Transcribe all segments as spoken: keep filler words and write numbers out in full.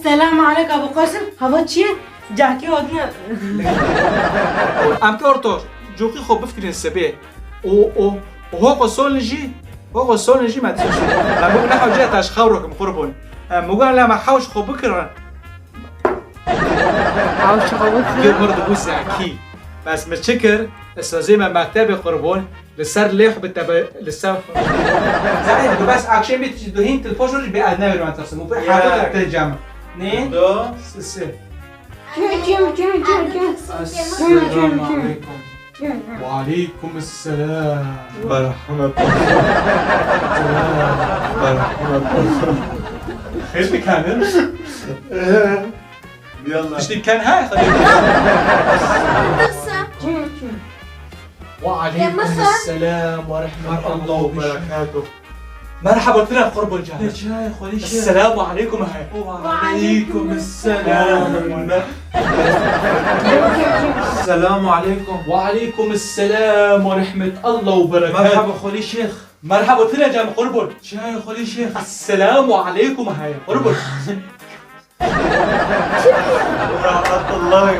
Selam aleyk Abu Qasim. Hava çi ye? Cahkî odine. Em ke orto, coqî xwe bifkirin sibê. O, o, o hoko solin jî, hoko solin jî me tişt. Em bû ne hewce taş xew rokim qurbon. Em bû la me hewş xwe bikirin. Hewş xwe bikirin. Gir mir dibû zekî. Bes mi çi kir? Sozê me mektebê qurbon. Li ser lêh bi tebe-, li ser Zahid, tu bes akşemê tu hîn tu poş rojî bê ez newêrim ez tersim. Û pê Ya. Heta te cem. Ne? Do. Si, si. Çu, çu, çu, çu, çu. Esselamu aleykum. Ve aleykum esselam. Merhaba. Merhaba. Xêr dikanin? Yallah. Tiştê ken he? Çu, çu. Ve aleykum esselam ve rahmetullah ve berekatuh. Merhaba, tine qurbon canım. Çay, xwelî şêx. Esselamu aleykum he. Ve aleykum esselam. Selamu aleykum. Ve aleykum esselam ve rahmetullah ve berekatuh. Merhaba, xwelî şêx. Merhaba, tine canım qurbon. Çay, xwelî şêx. Esselamu aleykum he. Qurbon. Rahmetullah.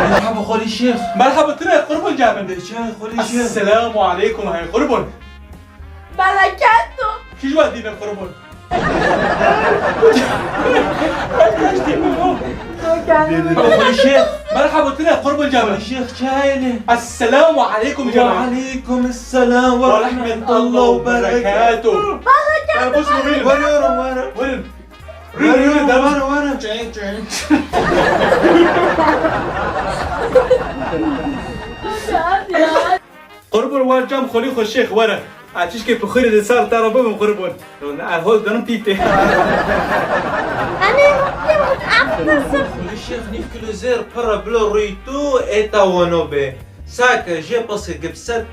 Merhaba, xwelî şêx. Merhaba, tine qurbon canım. Çay, xwelî şêx. Esselamu aleykum he. Qurbon. Bereketu. Kî ji we dîne qurbon? Merhaba, xwelî şêx. Merhaba, tine qurbon canım. Şêx, çayê ne? Esselamu aleykum canım. Ve aleykum esselam ve rahmetullah ve berekatuh. Bereketu. Buyurun, buyurun. Buyurun. Buyurun, buyurun, devam. Were, were. Çay, çay. Qurbon, war cam xwelî xwe şêx, were. A tişkê pixurê li sar te re bibim qurbon. Erhol dinim pîtê. Xwelî şêx nîv kilo zêr pir e, bilo rûyê tu ê ta wano bê. Sake, jê pisi gipset.